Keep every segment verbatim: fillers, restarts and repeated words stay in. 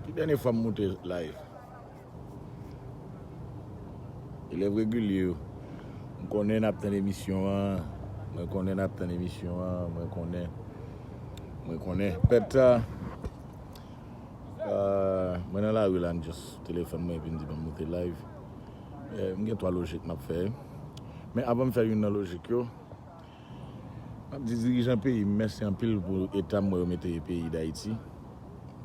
Ki dènye fwa m moute live? Elèv regilye yo. M konnen n ap tann emisyon an. Mwen konnen n ap tann emisyon an. Mwen konnen. Mwen konnen. Pèt, euh, mwen nan lari la, m just telefòn mwen epi m di ban m moute live. Eh, m gen twa lojik m ap fè. Men avan m fè youn nan lojik yo, m ap di dirijan peyi m mèsi anpil pou eta m wè yo mete peyi Dayiti.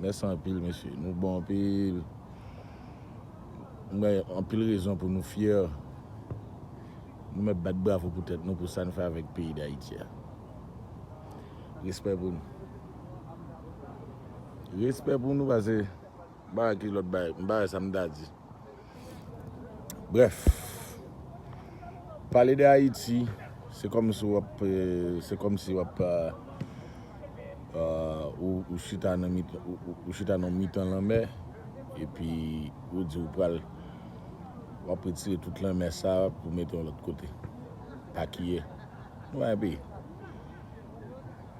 Mèsi anpil, mesye. Nou bon anpil. Nou gen anpil rezon pou nou fyè. Nou mèt bat bravo pou tèt nou pou sa n fè avèk peyi Dayiti a. Respè pou nou. Respè pou nou, pase m pa wè ki lòt bagay, m pa wè sa m ta di. Brèf, pale de Ayiti, se kòmsi w ap, eh, se kòmsi w ap, eh, eh, ou, ou chita nan mitan, ou, ou, ou chita nan mitan lanmè, epi ou di ou pral, w ap retire tout lanmè sa pou mete yon lòt kote. Pakiye. Nou pa gen peyi.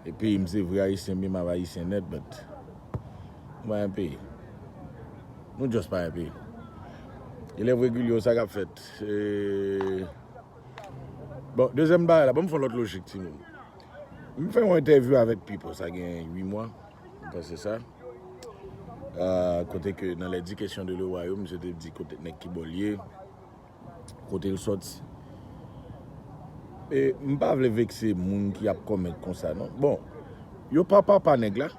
E peyi m se vre ayisyen, men m ap ayisyen nèt, but nou pa gen peyi. Nou just pa gen peyi. Elèv regilye yo, sa k ap fèt? Eh, bon, dezyèm bagay la, ban m fè yon lòt lojik, timoun. M fè yon entèvyou avèk Pipo, sa gen uit mwa, m panse sa. Ah, kote ke nan Les dix questions de le royaume, misye te di kote nèg ki bò l ye, kote l sòti. E m pa vle vekse moun ki ap kòmèt konsa, non. Bon, yo pa papa nèg la.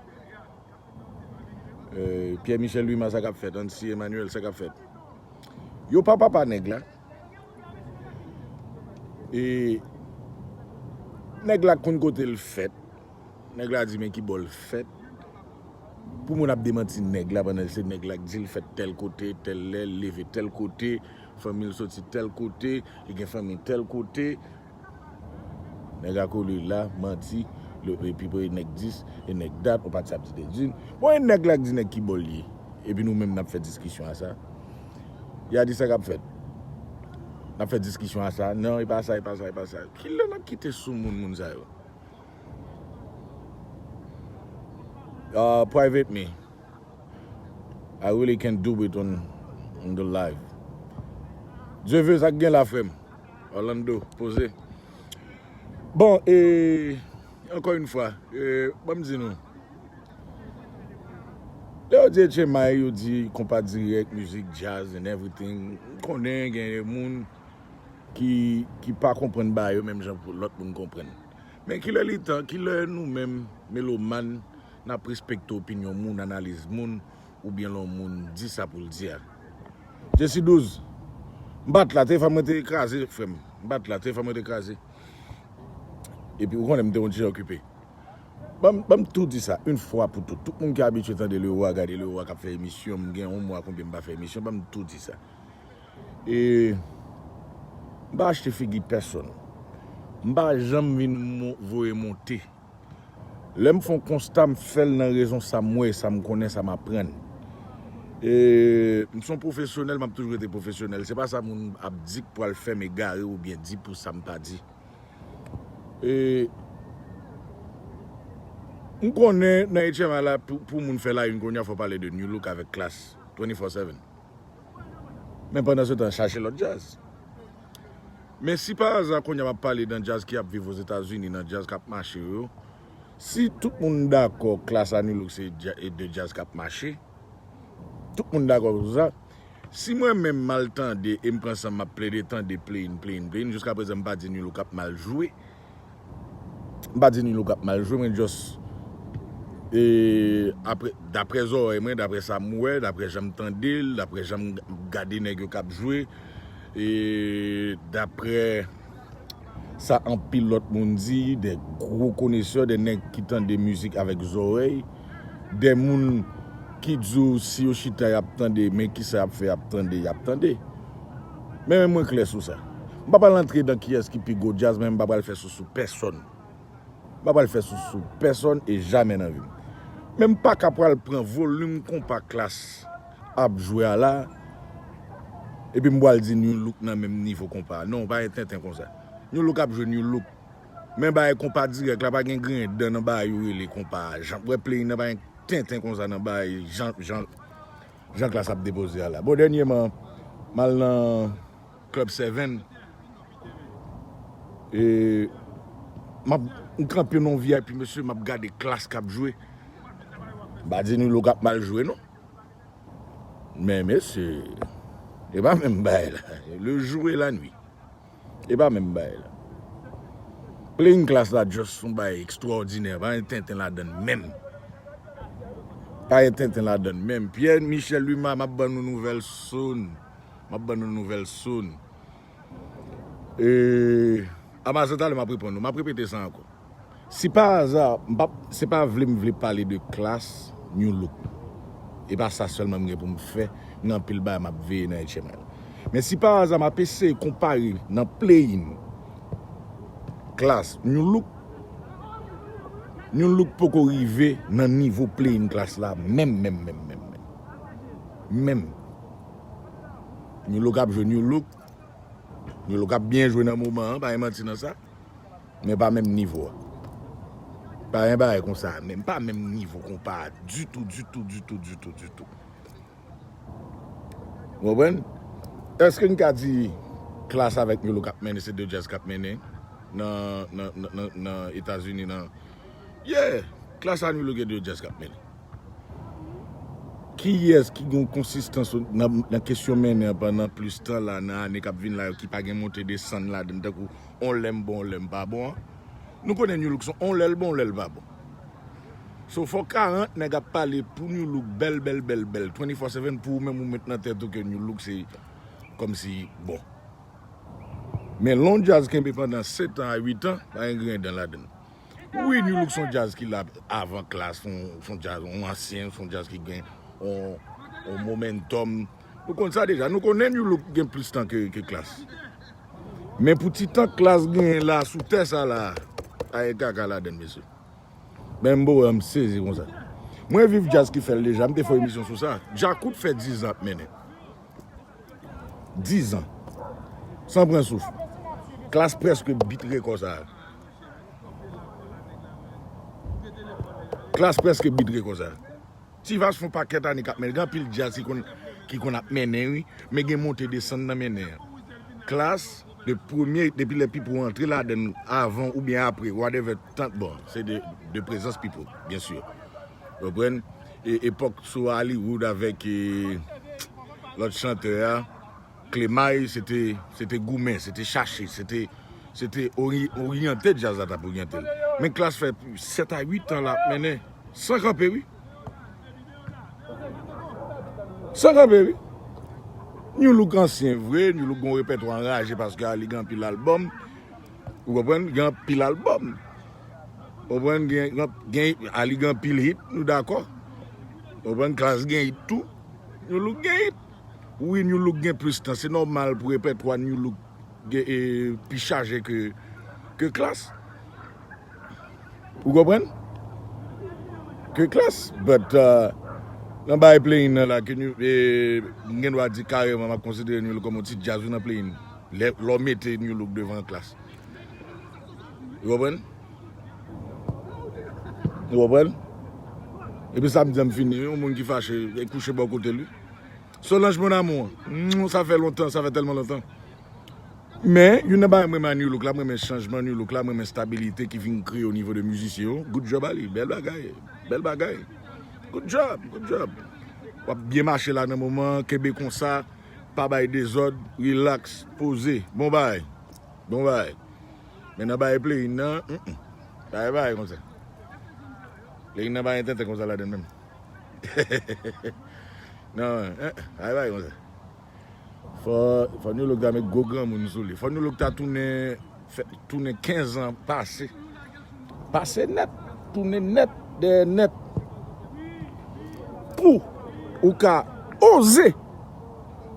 Eh, Pierre Michel Louis, sa k ap fèt? Ansi Emmanuel, sa k ap fèt? Yo pa papa nèg la. E nèg la konn kote l fèt. Nèg la di men ki bò l fèt. Pou moun ap demanti nèg la pandan se nèg la k di l fèt tèl kote, tèl lè, l leve tèl kote, fanmi l soti tèl kote, li gen fanmi tèl kote. Nèg a kole la, manti, le, epi pou e nèg dis, e nèg dat, ou pa t sa ap di de din. Bon, e nèg la k di nèg ki bò l ye. Epi nou menm n ap fè diskisyon a sa. Y a di sa k ap fèt. N ap fè diskisyon a sa. Non, e pa sa, e pa sa, e pa sa. Kilè n ap kite sou moun, moun sa yo? Uh, private me. I really can't do it on, on the live. Dieu veut, sa k gen la, frè m. Orlando, poze. Bon, e, ankò yon fwa, e, ban m di nou. Lè yo di H M I, yo di konpa dirèk, mizik, jazz and everything. M konnen gen moun ki, ki pa konprann bagay yo menm jan pou lòt moun konprann. Men kilè li tan, kilè nou menm, melomàn, n ap respekte opinyon moun, analiz moun, oubyen lè yon moun di sa pou l di a? Jesi douz, m pa t la, telefòn mwen te kraze, frè m. M pa t la, telefòn mwen te kraze. Epi ou konnen m te yon ti jan okipe. Ban m, ban m tou di sa, yon fwa pou tout. Tout moun ki abitye tande Leroy, gade Leroy k ap fè emisyon, m gen yon mwa konbyen m pa fè emisyon, ban m tou di sa. E m pa achte figi pèsonn. M pa janm vin mo-, voye monte. Lè m fè yon konsta, m fè l nan rezon sa m wè, sa m konnen, sa m aprann. E m se yon pwofesyonèl, m ap toujou rete pwofesyonèl. Se pa sa moun ap di k pral fè m egare oubyen di pou sa m pa di. E m konnen nan H M I la, pou, pou moun fè la youn kounye a, fò pale de New Look avèk Klass twenty-four seven. Men pandan se tan, chache lòt djaz. Men si pa aza kounye a m ap pale nan djaz ki ap viv Ozetazini, nan djaz k ap mache yo, si tout moun dakò Klass a New Look se dja-, e de djaz k ap mache, tout moun dakò sou sa. Si mwen menm m al tande e m pran san m ap plede tande playin, playin, playin, jiska prezan m pa di New Look ap mal jwe. M pa di New Look ap mal jwe, mwen just, e, apre, daprè zòrèy mwen, daprè sa m wè, daprè jan m tande l, daprè jan m gade nèg yo k ap jwe, e, daprè sa anpil lòt moun di, de gwo konesè, de nèg ki tande mizik avèk zòrèy, de moun ki di w si yo chita y ap tande, men kisa y ap fè, y ap tande, y ap tande. Men, men mwen klè sou sa. M pa pral antre nan kiyès ki pi gwo djaz, men m pa pral fè sou sou pèsonn. M pa pral fè sou sou pèsonn e jamè nan vi m. Men m pa ka pral pran volim konpa Klass ap jwe a la, epi m pral di New Look nan menm nivo konpa a. Non, pa gen tenten konsa. New Look ap jwe New Look. Men bagay konpa dirèk la, pa gen griyen dan nan bagay yo rele konpa a. Jan, wè playin nan pa gen tenten konsa nan bay jan, jan, jan Klass ap depoze a la. Bon, dènyèman, m al nan Club Seven. E, m ap, m kanpe nan V I P, mesye, m ap gade Klass k ap jwe. M pa di New Look ap mal jwe, non. Men, mesye, e pa menm bagay la. Le jour et la nuit. E pa menm bagay la. Playing Klass la, just yon bagay ekstwòdinè. Pa gen tenten ladann menm. Pa gen tenten ladann menm. Pierre Michel Luma, m ap ban nou nouvèl soon. M ap ban nou nouvèl soon. E, a maten talè, m ap reponn nou. M ap repete sa ankò. Si pa aza, m p ap, se pa vle m vle pale de Klass, New Look. E pa sa sèlman m gen pou m fè, gen anpil bagay m ap veye nan H M I la. Men si pa aza, m ap eseye konpare nan play-in Klass, New Look, New Look poko rive nan nivo play-in Klass la, menm, menm, menm, menm, menm. Menm. New Look ap jwe New Look. New Look ap byen jwe nan moman an, pa gen manti nan sa. Men pa menm nivo a. Pa gen bagay konsa, men pa menm nivo konpa a ditou, ditou, ditou, ditou, ditou. Ou konprann? Èske n ka di Klass avèk New Look ap mennen, se de djaz k ap mennen nan, nan, nan, nan, nan Etazini, nan, yeah, Klass a New Look e de djaz k ap mennen. Kiyès ki gen yon konsistans nan, nan kesyon mennen an pandan plis tan la, nan ane k ap vin la yo, ki pa gen monte desann ladann, tankou on lè m bon, on lè m pa bon an? Nou konnen New Look se on lè l bon, on lè l pa bon. So, fò karant nèg ap pale pou New Look bèl, bèl, bèl, bèl, twenty-four seven, pou ou menm ou met nan tèt ou ke New Look se kòmsi bon. Men lè yon djaz kenbe pandan sèt an a uit an, pa gen griyen dan ladann. Wi, New Look se yon djaz ki la avan Klass, se yon, se yon djaz, yon ansyen, se yon djaz ki gen yon, yon momentum. Nou konn sa deja, nou konnen New Look gen plis tan ke, ke Klass. Men pou ti tan Klass genyen la sou tè sa la, pa gen kaka ladann, mesye. Men m bo, m sezi konsa. Mwen viv djaz ki fè l deja, m te fè yon emisyon sou sa. Djakout fè diz an ap mennen. Diz an. San pran souf. Klass prèske beat rekò sa a. Klass prèske beat rekò sa a. T-Vice fè yon pakèt ane k ap mennen. Gen anpil djaz ki konn, ki konn ap mennen, wi. Men gen monte desann nan mennen an. Klass, de premye, depi lè Pipo antre ladann avan oubyen apre, whatever, tan, bon, se de, de prezans Pipo, byen si. Ou konprann? E, epòk sou Hollywood avèk, e, lòt chantè a, Clemay, se te, se te goumen, se te chache, se te, se te ori-, oryante djaz la t ap oryante l. Men Klass fè sèt a uit an l ap mennen san kanpe, wi. San kanpe, wi. New Look ansyen vre, New Look gen yon repètwa anraje paske li gen anpil albòm. Ou konprann? Gen anpil albòm. Ou konprann? Gen, gen, gen, Ali gen anpil hit, nou dakò. Ou konprann? Klass gen hit tou. New Look gen hit. Wi, New Look gen plis tan. Se nòmal pou repètwa New Look gen, e, pi chaje ke, ke Klass. Ou konprann? Ke Klass. But, uh, nan bay play-in nan la, ke New, e, m gen dwa di kareman, m ap konsidere New Look kòm yon ti djaz wi nan play-in. Lè, lè w mete New Look devan Klass. Ou konprann? Ou konprann? Epi sa m di an m fini, wi, yon moun ki fache, e kouche bò kote l, wi. Solange, mon amour, mm, sa fè lontan, sa fè tèlman lontan. Men, youn nan bagay mwen renmen a New Look la, mwen renmen chanjman New Look la, mwen renmen stabilite ki vin kreye o nivo de mizisyen yo. Good job, Ali. Bèl bagay. Bèl bagay. Good job, good job. W ap byen mache la nan moman an, kenbe konsa, pa bay dezòd, relax, poze. Bon bagay. Bon bagay. Men nan bagay play-in nan, mm, mm. Pa gen bagay konsa. Play-in nan pa gen tenten konsa ladann menm. Non, eh, pa gen bagay konsa. Fò, fò New Look ta met gwo granmoun sou li. Fò New Look ta tounen, fè, tounen kenz an pase. Pase nèt, tounen nèt, dèyè nèt. Pou ou ka oze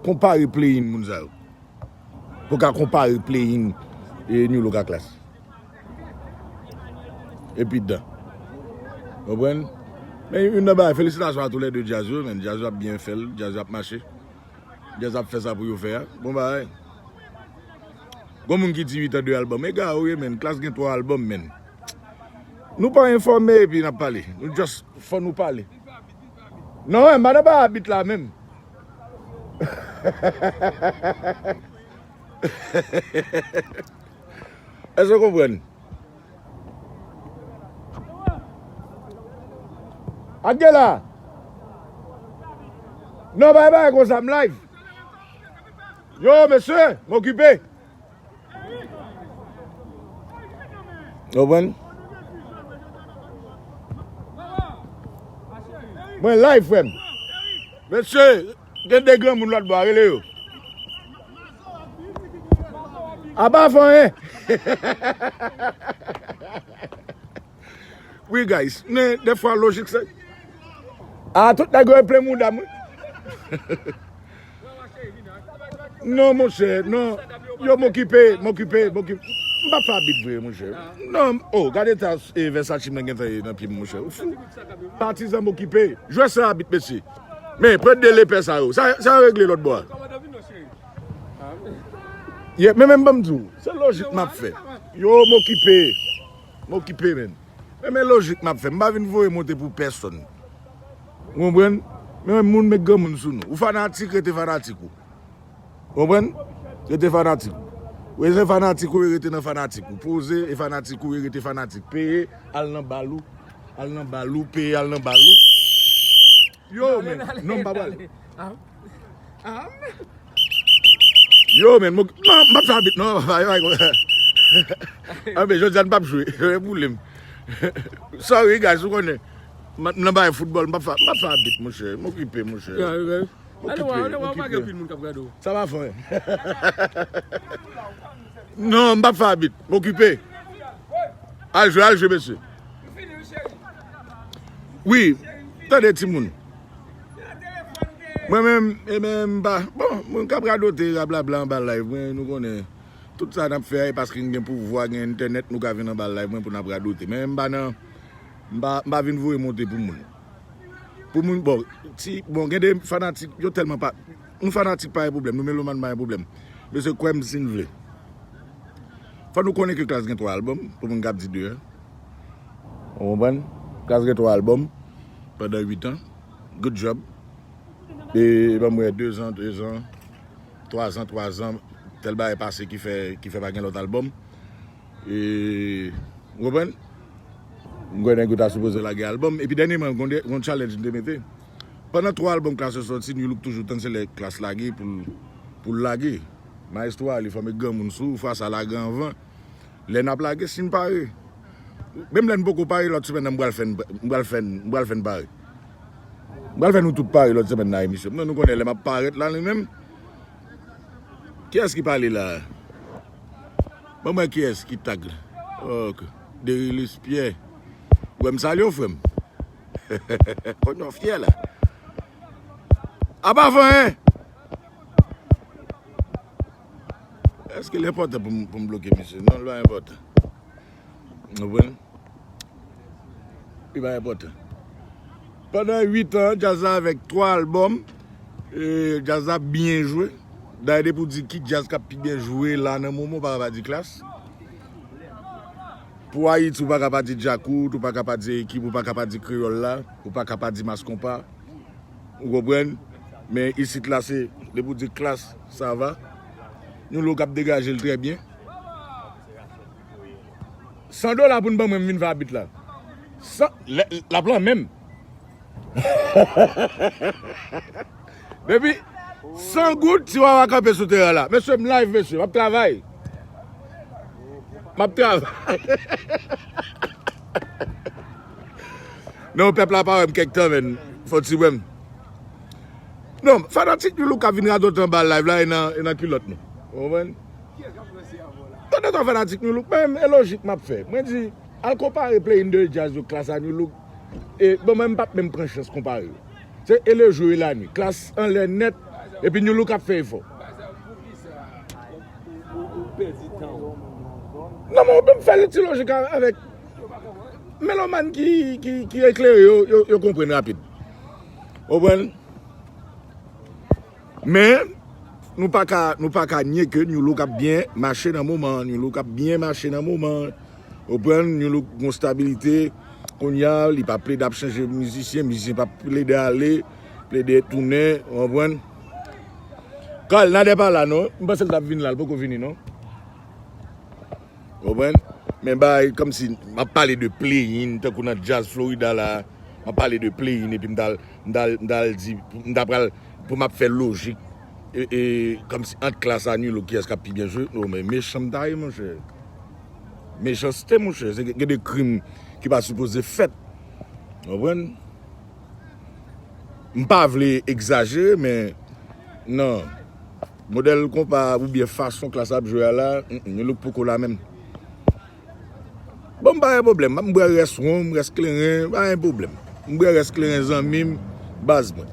konpare play-in moun sa yo. Pou ka konpare play-in, e, New Look ak Klass. Epi dan. Konprann? Men youn nan bagay, felisitasyon a toulède djaz yo, men djaz yo ap byen fè l, djaz yo ap mache. Djaz ap fè sa pou yo fè a. Bon bagay. Gon moun ki di uit an de albòm. Ega ou ye, men. Klass gen twa albòm, men. Nou pa enfòme epi n ap pale. Nou just fò nou pale. Non, m pa nan ba abit la menm. Èske w konprann? Ak gen la. Non, bay bay konsa, m live. Yo, mesye, m okipe. Konprann? Mwen live, frè m. Mesye, gen de granmoun lòt bò a, rele yo. Aba fè anyen. Wi, guys, men defwa lojik se. A, tout nèg yo e plen mouda m, wi. Non, monchè, non. Yo, m okipe, m okipe, m okipe. M p ap fè abit vre, monchè. Non, oh, gade ta, e, Versace mwen gentan ye nan pye m, monchè. Ou fou? Patizan, m okipe. Jwè san abit, mesye. Men, pran de lepè sa yo. Sa, sa yo regle lòt bò a. Ye, men, men, ban m di w, se lojik m ap fè. Yo, m okipe. M okipe, men. Men, men lojik m ap fè. M pa vin voye monte pou pèsonn. Ou konprann? Men, men moun met granmoun sou nou. Ou fanatik, rete fanatik ou. Konprann? Rete fanatik. Ou se fanatik ou, rete nan fanatik ou. Poze, e fanatik ou, rete fanatik. Peye, al nan bal ou. Al nan bal ou, peye, al nan bal ou. Yo, men, non, m pa pale. Yo, men, m, non, m p ap fè abit, non. Anben, jodi a, n p ap jwe. Yo, e boule m. Sorry, guys, ou konnen. M nan bagay foutbòl, m p ap fè, m p ap fè abit, monchè. M okipe, monchè. Ann wè, ann wè, pa gen anpil moun k ap gade w. Sa va fè. Non, m p ap fè abit. M okipe. Al jwe, al jwe, mesye. Wi, tande timoun. Mwen menm, e menm, m pa, bon, moun k ap radote, rablabla anba live mwen, nou konnen. Tout sa n ap fè a, e paske n gen pouvwa, gen entènèt, nou ka vin anba live mwen pou n ap radote. Men m pa nan, m pa, m pa vin voye monte pou moun. Pou moun, bon, ti, bon, gen de fanatik, yo tèlman pa, nou fanatik pa gen pwoblèm, nou melomàn pa gen pwoblèm. Mesye, kwè m si n vle. Fò nou konnen ke Klass gen twa albòm, pou moun k ap di de a. Ou konprann? Klass gen twa albòm pandan uit an. Good job. E ban m wè, de zan, de zan, twa zan, twa zan, tèl bagay pase ki fè, ki fè pa gen lòt albòm. E, ou konprann? M kwè nèg yo ta sipoze lage albòm. Epi dènyèman, gon de, gon challenge m te mete. Pandan twa albòm Klass yo sòti, Nu Look toujou tann se lè Klass lage pou l, pou l lage. Maestro a, li fòme granmoun sou ou, fwa sa lage anvan. Lè n ap lage, si n pare. Menm lè n poko pare, lòt semèn nan, m pral fè n, m pral fè n, m pral fè n pare. M pral fè nou tout pare lòt semèn nan emisyon. Non, nou konnen lè m ap parèt la, li menm. Kiyès ki pale la? Ban mwen kiyès ki tag la. Ok. Derilis Pierre. Wè m salye w, frè m. Konn yon fyè la. Apa fè, hein? Èske l enpòtan pou m, pou m bloke misye? Non, l pa enpòtan. Ou konprann? Li pa enpòtan. Pandan uit an, djaz la avèk twa albòm, e, djaz la byen jwe. Dayè, depi w di ki djaz k ap pi byen jwe la nan moman, ou pa ka pa di Klass. Pou Ayiti, ou pa ka pa di Djakout, ou pa ka pa di Ekip, ou pa ka pa di Kreyòl la, ou pa ka pa di Mass Konpa. Ou konprann? Men isit la, se, depi w di Klass, sa va. Nu Look ap degaje l trè byen. San dola pou n ban mwen, m vin fè abit la. San, l, l ap lan men m. Depi san goud, Tiwawa kanpe sou teren la. Mesye, m live, mesye, m ap travay. M ap travay. Non, pèp la pa wè m kèk tan, men. Fò ti wè m. Non, fanatik Nu Look ap vin radote anba live la, e nan, e nan kilòt nou. Ou konprann? Tande twa fanatik Nu Look, men e lojik m ap fè. Mwen di, al konpare Playing the Jazz yo, Klass a Nu Look. E, bon, mwen m p ap menm pran chans konpare yo. Se e le jour e la nuit. Klass anlè nèt, epi Nu Look ap fè efò. Non, men ou menm fè ti lojik a, avèk melomàn ki, ki, ki eklere, yo, yo, yo konprann rapid. Ou konprann? Men, nou pa ka, nou pa ka nye ke Nu Look ap byen mache nan moman an. Nu Look ap byen mache nan moman an. Ou konprann? Nu Look gon stabilite. Kounye a, li pa plede ap chanje mizisyen, mizisyen pa plede ale, plede tounen, w konprann? Kal, Nadè pa la non, m panse l t ap vin la, l poko vini non. W konprann? Men bagay kòmsi m ap pale de play-in, tankou nan djaz Florida la, m ap pale de play-in, epi m t al, m t al, m t al di, m ta pral, pou m ap fè lojik, e, e, kòmsi ant klas a New Look, kiyès k ap pi byen jwe? Non, men mechan m ta ye, monchè. Mechanste, monchè. Se gen de krim ki pa sipoze fèt. W konprann? M pa vle egzajere, men non. Modèl konpa oubyen fason klas ap jwe a la, mm, mm, New Look poko la menm. Bon, m pa gen pwoblèm. M bwè rès wonm, rès kleren, pa gen pwoblèm. M bwè rès kleren zanmi m, baz mwen.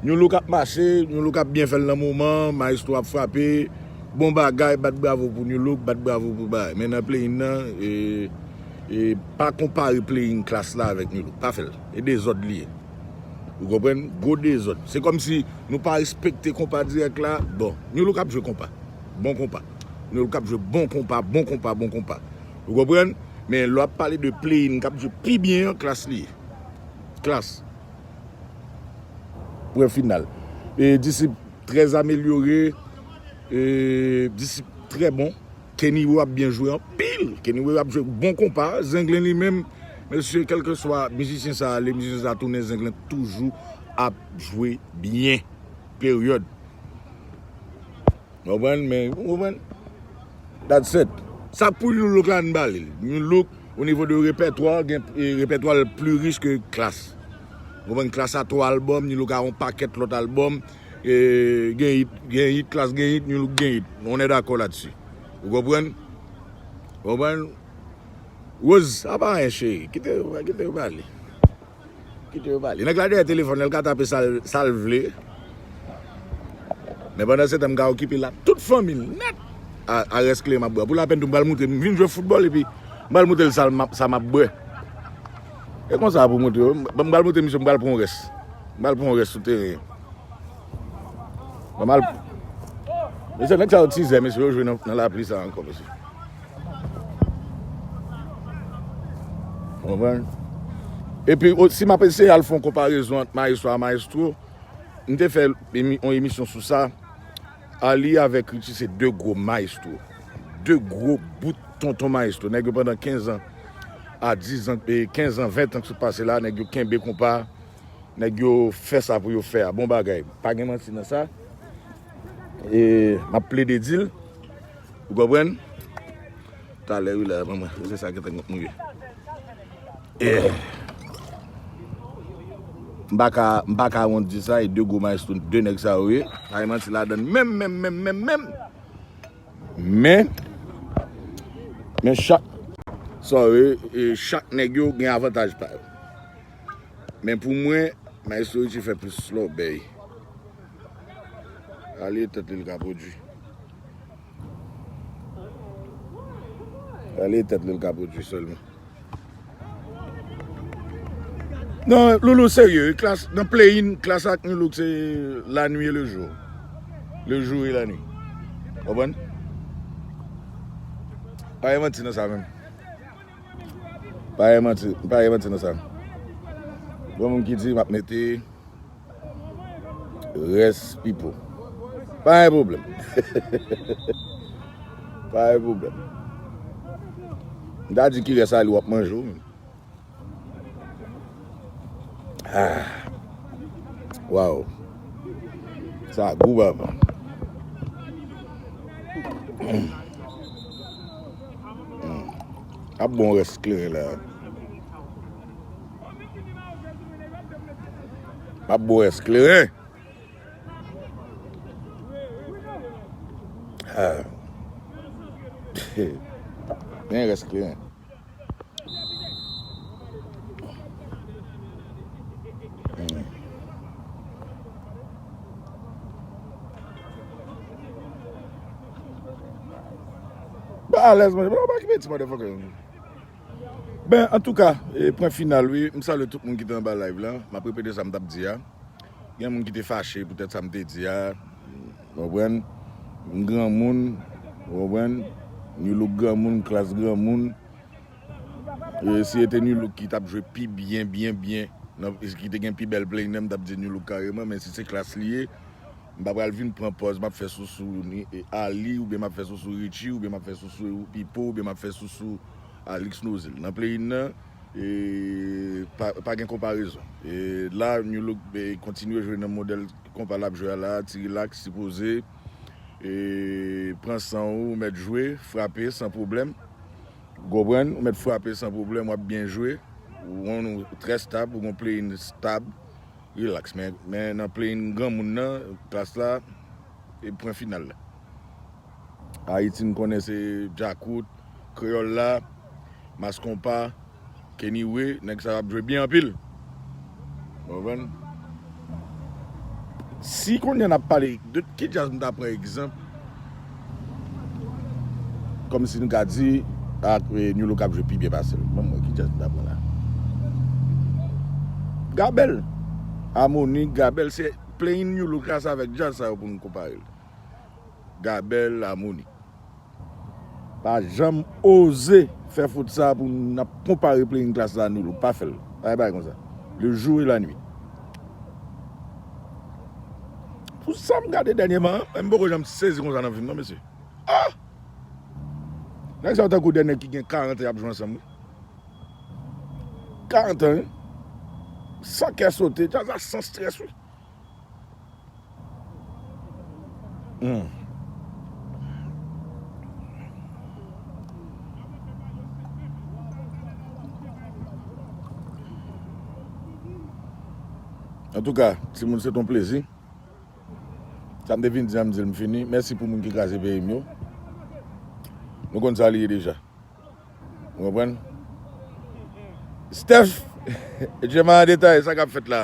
New Look ap mache, New Look ap byen fè l nan moman, Maestro ap frape. Bon bagay, bat bravo pou New Look, bat bravo pou bagay. Men nan play-in nan, e, e, pa konpare play-in klas la avèk New Look. Pa fè l. E dezòd li ye. Ou konprann? Gwo dezòd. Se kòmsi nou pa respekte konpa dirèk la. Bon, New Look ap jwe konpa. Bon konpa. New Look ap jwe bon konpa, bon konpa, bon konpa. Ou konprann? Men lè w ap pale de play-in k ap jwe pi byen an, klas li ye. Klas. Pwen final. E, Disip trè amelyore. E, Disip trè bon. Kenny Ray ap byen jwe anpil. Kenny Ray ap jwe bon konpa. Zenglen li menm, mesye, kèlkeswa mizisyen sa ale, mizisyen sa tounen, Zenglen toujou ap jwe byen. Peryòd. W konprann? Men, w konprann? That's it. Sa k pou New Look la, n ba li l. New Look, o nivo de repètwa, gen, e, repètwa l pli rich ke klas. W konprann? Klas a twa albòm, New Look a yon pakèt lòt albòm. E, gen hit, gen hit, klas gen hit, New Look gen hit. On est d'accord là-dessus. Ou konprann? Ou konprann? Rose, sa pa anyen, cheri. Kite yo, kite yo pale. Kite yo pale. Nèg la dèyè telefòn, l ka tape sa l, sa l vle. Men pandan se tan, m ka okipe la tout fanmi l nèt. A, a rès kleren m ap bwè. Pou lapèn tou, m pral montre, m vin jwe foutbòl epi m pral montre l sa m ap, sa m ap bwè. E konsa pou montre yo. M pral montre misye, m pral pran yon rès. M pral pran yon rès sou teren. Nòmal. Mesye, nèg sa yo tizè, mesye, yo jwe nan, nan lapli sa ankò, mesye. Konprann? Epi, o, si m ap eseye al fè yon konparezon ant Maestro a Maestro, m te fè emi-, yon emisyon sou sa. Ali avèk Richie se de gwo maestro. De gwo bout tonton maestro. Nèg yo pandan kenz an a diz an, e kenz an, ven an k sot pase la, nèg yo kenbe konpa. Nèg yo fè sa pou yo fè a. Bon bagay. Pa gen manti nan sa. E, m ap plede di l. Ou konprann? Talè wi la, manman. Se sa ki te mouye. E, m pa ka, m pa ka wont di sa, e de gwo maestro, de nèg sa yo ye. Pa gen manti ladann. Menm, menm, menm, menm, menm. Men, men chak, sorry, e, chak nèg yo gen avantaj pa yo. Men pou mwen, Maestro Richie fè plis lòbèy. Ale tèt li l ka pwodui. Ale tèt li l ka pwodui sèlman. Non, Loulou, serye, klas, nan play-in, klas ak New Look se la nuit et le jour. Le jour et la nuit. Konprann? Pa gen manti nan sa menm. Pa gen manti, pa gen manti nan sa. Gon moun ki di m ap mete rès pipo. Pa gen pwoblèm. Pa gen pwoblèm. M ta di ki rès ale w ap manje w menm. Ah. Waw. Sa gou, papa. Mm. Mm. Ap bon rès kleren la. Ap bon rès kleren. Ah. Men rès kleren. Hmm. Ba alèz, mwen. Ba, ba ki betiz, motherfucker. Ben, antouka, e, pwen final, wi. M salye tout moun ki te anba live la. M ap repete sa m t ap di a. Gen moun ki te fache poutèt sa m te di a. Ou konprann? M granmoun. Ou konprann? New Look granmoun, klas granmoun. E, si se te Nu Look ki t ap jwe pi byen, byen, byen, nan, ki te gen pi bèl play in nan, m t ap di Nu Look kareman, men si se Klass li ye, m pa pral vin pran pòz m ap fè sousou ni, e, Ali, oubyen m ap fè sousou Richie, oubyen m ap fè sousou Pipo, oubyen m ap fè sousou Alix Nozil. Nan play in nan, e, pa, pa gen konparezon. E, la, Nu Look, e, kontinye jwe nan modèl konpa l ap jwe a la, ti rilaks, ti poze, e, pran san w, ou mèt jwe, frape san pwoblèm. Ou konprann? Ou mèt frape san pwoblèm, w ap byen jwe. Ou, ou trè stab, ou gon play-in stab, rilaks. Men, men nan play-in granmoun nan, Klass la, e pwen final la. Ayiti, n konnen se Djakout, Kreyòl la, Mass Konpa, Kenny Way, nèg sa yo ap jwe byen anpil. Ou konprann? Si kounye a n ap pale de ki djaz m ta pran egzanp, kòmsi n ka di, ak, e, Nu Look ap jwe pi byen pase l. Ban m wè ki djaz m ta pran la. Gabèl. Amoni, Gabèl, se play-in Nu Look la, se avèk djaz sa yo pou n konpare l. Gabèl, Amoni. Pa janm oze fè fot sa pou n ap konpare play-in Klass la a Nu Look. Pa fè l. Pa gen bagay konsa. Le jour et la nuit. Pou sa m gade dènyèman an, m poko janm sezi konsa nan vi m, non, mesye. Ah! Nèg sa yo tankou de nèg ki gen karant an y ap jwe ansanm, wi. Karant an, wi. San kè sote, djaz la san strès, wi. Hmm. Antouka, timoun, se t on plezi. Sa m te vin di a, m di l m fini. Mèsi pou moun ki kraze peyi m yo. Nou konn sa li ye deja. Ou konprann? Steph, Jema an detay, sa k ap fèt la?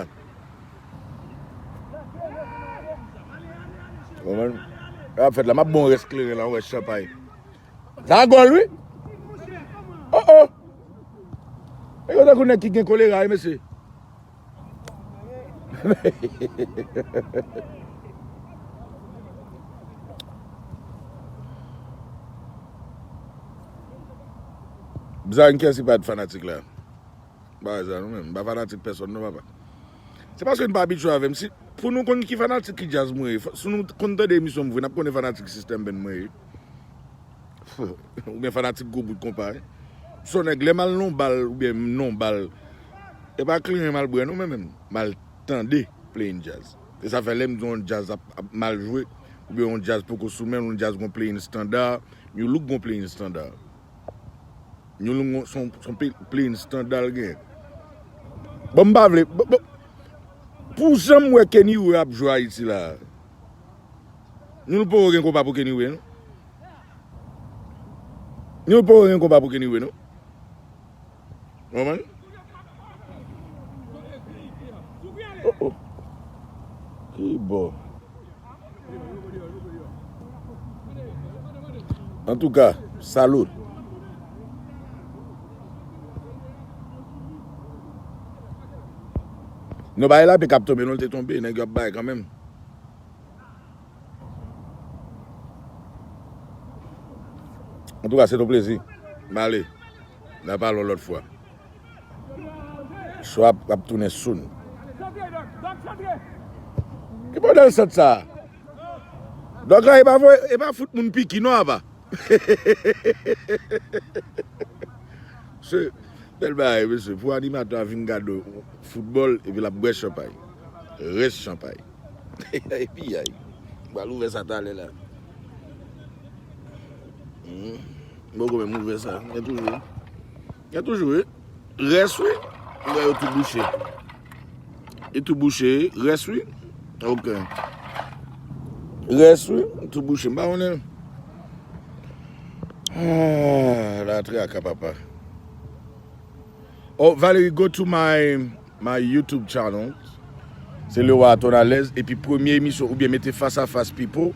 Ou konprann? Sa k ap fèt la? M ap bon rès kleren la, ou wè chanpay. Sa gòl, wi. Oh, oh. Nèg yo tankou nèg ki gen kolera, wi, mesye. Bizarre, kiyès ki pa t fanatik la? M pa wè sa, non, menm. M pa fanatik pèsòn, non, papa. Se paske n pa abitye avè m. Si, pou nou konn ki fanatik ki djaz mwen ye, fò, si nou konn tande emisyon m vre, n ap konnen fanatik System Band mwen ye. Oubyen fanatik gwo bout konpa, wi. Se yon nèg, lè m al non bal, oubyen m non bal, e pa kleren m al bwè, non, men menm. M al tande play-in djaz. E sa fè lè m di yon djaz ap, ap mal jwe, oubyen yon djaz poko sou men l, yon djaz gon play-in estanda, Nu Look gon play-in estanda. Nu Look gon, se yon, se yon play-, play-in estanda l gen. Bon, m pa vle, bon, bon, pou jan m wè Kenny Way ap jwe Ayiti la, Nu Look poko gen konpa pou Kenny Way, non. Nu Look poko gen konpa pou Kenny Way, non. Ou konprann? Oh, oh. Ki bò? Antouka, salut. Nou bay la, pe k ap tonbe, non, l te tonbe, nèg yo ap bay kanmenm. Antouka, se t on plezi. M ale. N a pale yon lòt fwa. Show ap, ap tounen soon. Ki modèl sant sa? Dòk la, e pa voye, e pa fout moun piki, non, apa. Se bèl bagay, mesye. Pou animatè a vin gade foutbòl, epi l ap bwè chanpay. Rès chanpay. Epi, ay. M pral ouvè sa talè la. Hmm. M poko menm ouvè sa. Gen toujou. Gen toujou, wi. Rès, wi. M wè yo tou bouche. Yo tou bouche, wi. Rès, wi. Ok. Rès, wi. Tou bouche. M pa konnen. Ah, la traka, papa. Oh, Valerie, go to my, my YouTube channel. Se Leroy Tonalèz. Epi premye emisyon, oubyen mete Face à Face Pipo.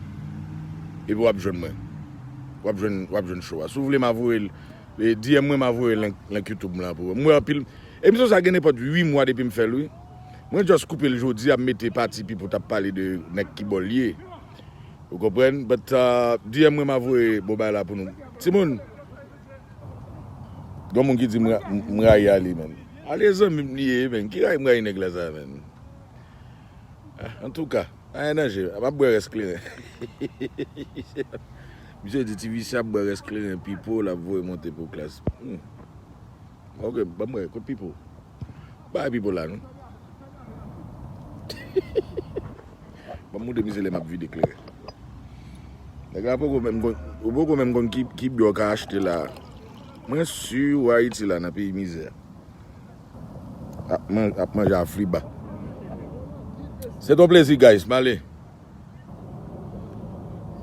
Epi w ap jwenn mwen. W ap jwenn, w ap jwenn show a. Si w vle, m a voye l. E, D M mwen, m a voye link, link YouTube mwen la pou ou. Mwen anpil. Emisyon sa gen nenpòt uit mwa depi m fè l, wi. Mwen just koupe l jodi a, m mete pati Pipo t ap pale de nèg ki bò l ye. Ou konprann? But, uh, D M mwen, m a voye bon bagay la pou nou. Timoun, Gon moun ki di m ra- m rayi Ale, menm. Ale zanmi m li ye, menm. Ki rayi m rayi nèg la sa, menm? Ah, antouka, anyen danje. M ap bwè rès kleren. Misye di ti visye ap bwè rès kleren, Pipo, l ap voye monte pou klas. Hmm. Ok, ban m wè, kot Pipo? Bay Pipo la, non. Ban m montre misye lè m ap vide kleren. Nèg la poko menm konn, ou poko menm konn ki, ki biyè w ka achte la. Mwen si w Ayiti la, nan peyi mizè. Ap man- ap manje a fliba. Se ton plezi, guys. M ale.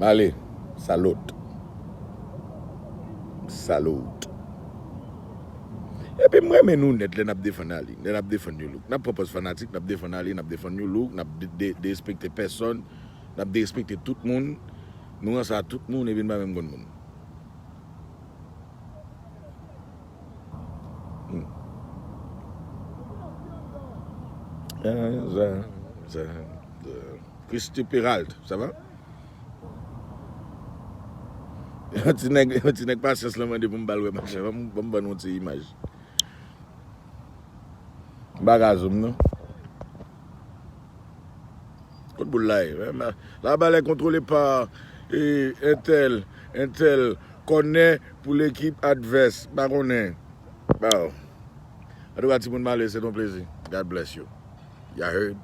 M ale. Salot. Salot. Epi m renmen nou nèt lè n ap defann Ali, lè n ap defann New Look. N ap pran pòz fanatik, n ap defann Ali, n ap defann New Look, n ap de- de- derespekte pèsòn, n ap derespekte tout moun. Nou ranse a tout moun epi n pa menm konn moun. Hmm. Ah, za- za- za- Christy Peralt, ça va? Yon ti nèg, yon ti nèg pasyans lan mande pou m ba l wè, machè. Ban m, ban m ban nou yon ti imaj. M pa ka zoom, non. Kot boul la ye? La balle est contrôlée par, eh, entèl, entèl, kònè pou lekip advès. Pa konnen. Bon. Antouka, timoun, m ale, se ton plezi. God bless you. Y'all heard?